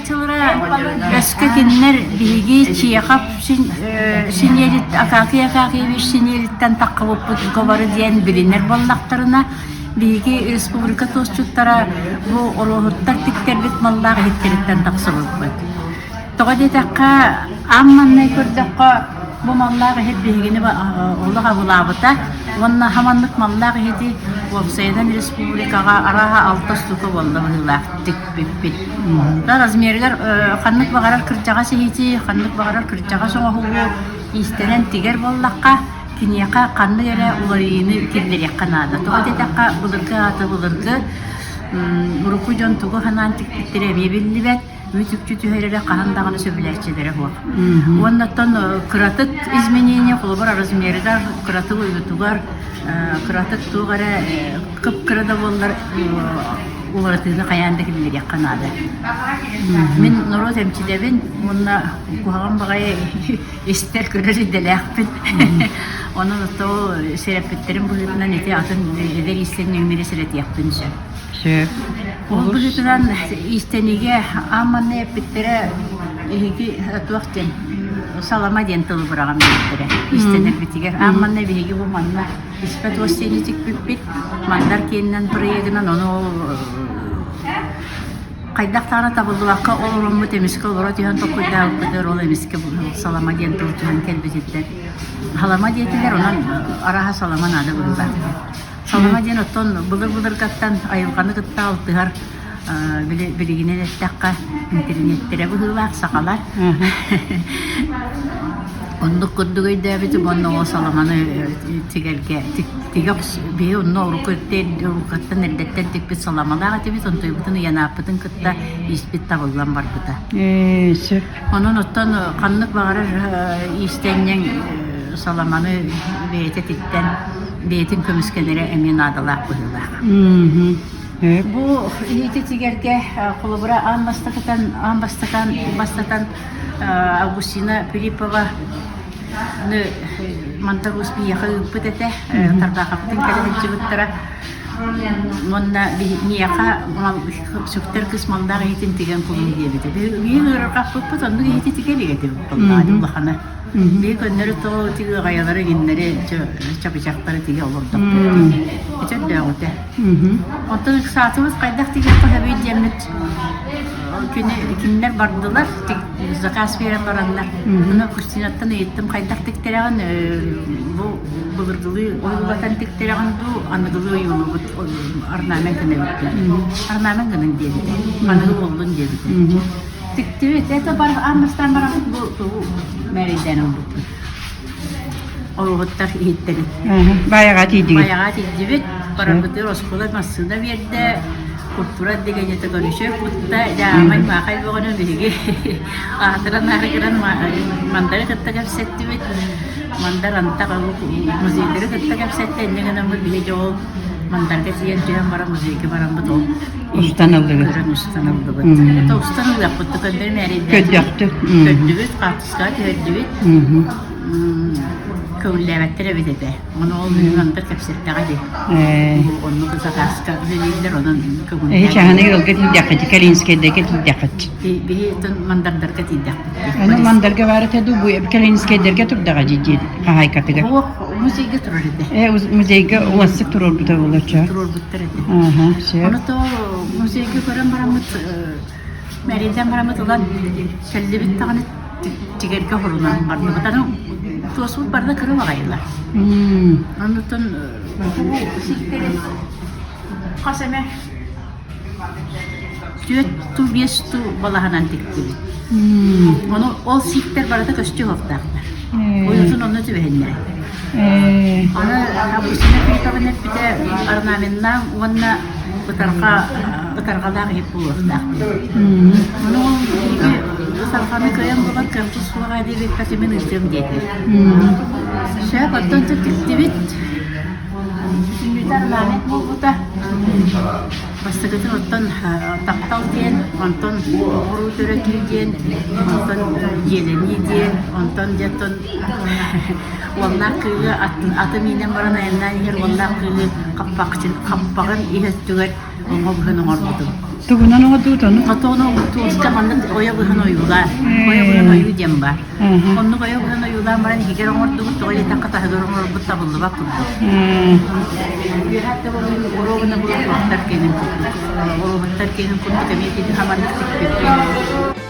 суруйааччылара өскө кинилэр биһиги Чехов Синелит Акакий Акакиевич Синелиттэн таххыбыппыт говоры диэн билинэр буоллахтарына, биһиги республика туосчуттара бу оруоһуттар тиктэрбит маллаах иһиттэриттэн тахсыбыппыт. Тоҕо диэтэххэ, аан маҥнай көрдөххө, бу маллаах иһит биһигини олох абылаабыта уонна хаманнык маллаах иһити уопсайынан республикаҕа арааһа алта штука буолла быһыылаах тикпиппит. Да размерыгар ханнык баҕарар кырдьаҕас иһити, ханнык баҕарар кырдьаҕас оҥоһугу иистэнэн тигэр буоллахха, киниэхэ ханнык эрэ уларыйыыны киллэриэххэ наада. Тоҕо диэтэххэ, былыргы ааты былыргы урукку дьон тугу санаан тикпиттэрэ эмиэ биллибэт. Үүт-үкчү түһэрэрэ хаһан даҕаны сөбүлээччилэрэ суох. Уонна оттон кыратык изменение, холобур, размерыгар, кыратык уйгутугар, кыратык туох эрэ кып-кыра да буоллар уларытыыны хайаан да киллэриэххэ наада. Мин норуот эмчитэбин уонна куһаҕан баҕайы истэр көрөр идэлээхпин. Онон оттоо сэрэппиттэрин быһыытынан ити атын эдэр иистэнньэҥнэри сэрэтиэхпин сөп. Сөп. Ол быһыытынан иистэнигэ аан манна эппиттэрэ эһиги туох диэн салама диэн тылы быраҕан биэрбиттэрэ иистэнэрбитигэр. Аан манна биһиги бу манна испэ туос диэни тикпиппит. Мандар киэнинэн проегынан ону ол хайдах даҕаны табыллыбакка ол оломмут эмискэ олоро түһэн толкуйдаабыппытыгар ол эмискэ салама диэн тыл түһэн кэлбититтэн салама диэтилэр онон арааһа салама наада быһыылаах. Салама диэн оттон былыр-былыргаттан айылҕаны кытта алтыһар билигинэн эттэххэ интэриниэттэрэ быһыылаах сахалар. Оннук курдук өйдөөбүтүм уонна ол саламаны тигэргэ тигэ биһи онно урукку уруккаттан эрдэттэн тикпит саламалаах этибит онтуйбутун ыйанааппытын кытта ииспит табыллан барбыта. Сөп. Онон оттон ханнык баҕарар иистэнньэҥ саламаны бэйэтэ тиктэн бэйэтин көмүскэнэрэ эмиэ наадалаах быһыылаах. Бу иһити тигэргэ холобура аан бастакытан аан бастатан бастатан Августина Филиппова Мандар Уус биһиэхэ ыыппыт этэ Тарбаахаптын кэлэ сылдьыбыттара уонна миэхэ сүктэр кыс маллаах иһитин тигэн кулун диэбитэ. Биһиги ыарырҕаппыппыт оннук иһити тигэ илик этибит улахана. Биһи көннөрү тоҕо тиги ыҕайалары иҥиннэри чабычахтары тигэ олордохпут. Ити өрдөөҕүтэ. Оттон ыксаатыбыт хайдах тигиэххэ сөбүй диэммит күнү кинилэр бардылар заказ биэрэн бараннар. Ону Кустинаттан ыйыттым хайдах тиктэрэҕин бу былыргылыы ойуулатан тиктэрэҕин дуу аныгылыы ойуулуубут орнамент гынабыт орнамент гыныҥ диэбитэ аныгы буоллун диэбитэ Тиктибит, это бар аан бастаан бараммыт бу тугу мээрэйдээн ылбыппыт. Оруоһуттар иһиттэрин. Баайаҕа тиийдигит. Баайаҕа тиийдибит. Барарбытыгар оскуола массыына биэрдэ. Культура отделениета көрүсүө кутта. Дьаамай маахай бөҕөнү биһиги аатыран аарыгыран Мандары кытта кэпсэттибит. Мандар антах музейдары кытта кэпсэттэ. Инньэ гынаммыт биһи дьол Мандарга тиийэн түһэн баран музейга бараммыт ол Устан ыллыгыт. Көрөн устан ыллыбыт. Это устан ылыахпыт көннөрү мээрэйдээтибит. Көрдөхтүк. Көрдүбүт, хаартыскаҕа түһэрдибит. Көҥүллээбэттэр эбит этэ. Ону ол мин кэпсэттэҕэ дии. Оннук заказка үлэлииллэр, онон көҥүллээн. Эһи чаһаны ыалга тиийдэххит, Калининскайдарга тиийдэххит. Биһи Мандардарга тиийдэхпит. Аны Мандарга баар этэ дуу, бу Калининскайдарга турдаҕа дии хаһаайкатыгар. Ох, музейга турар этэ. Э, музейга улассык туруорбута буолачча. Туруорбуттар этэ. Аха, сөп. Ону то музейга көрөн бараммыт, мэрийдэн бараммыт ылан кэллибит даҕаны тигэргэ хорунан бардыбыт. Аны туосбут барда кыра баҕайылар. Оннуттан бу сиктэри хас эмэ Түөрт туу, биэс туу балаһанан тиктибит. Ону ол сииктэр барыта көстүү уһуктаахтар. Ойуутун онно түбэһиннэрэ. Аны Августина Филипповна эппитэ орнаменнаах уонна ытарҕа ытарҕалаах иһит буолуохтаах диэн. Ону ол биһиги ытарҕаны кыайан булан кыахпыт суоҕа диэбиппэр мин ыытыам диэтэ. Сөп, оттон тиктибит. Бүтүннүүтэ орнамент буолбута. Бастакытын оттон таптал диэн, онтон оҕуруу төрөтүү диэн, онтон дьиэлэнии диэн, онтон дьэ оттон уоллаах кыыһы аты миинэн баран айаннаан иһэр уоллаах кыыһы хаппахчын хаппаҕын иһ өттүгэр оҥо быһын оҥорбутум. Тугунан оҥордубут ону? Хотону туоска маннык ойо быһан ойуулаан. Ойо быһан ойуу диэн баар. Оннук ойо быһан ойуулаан баран иһигэр оҥордубут, тоҕо диэтэххэ таһыгар оҥорбут табыллыбат курдук. Үөһээттэ оруобуна булан туохтар киэнин курдук. Оруобуттар киэнин курдук эмиэ ити хаманнык тикпиппит.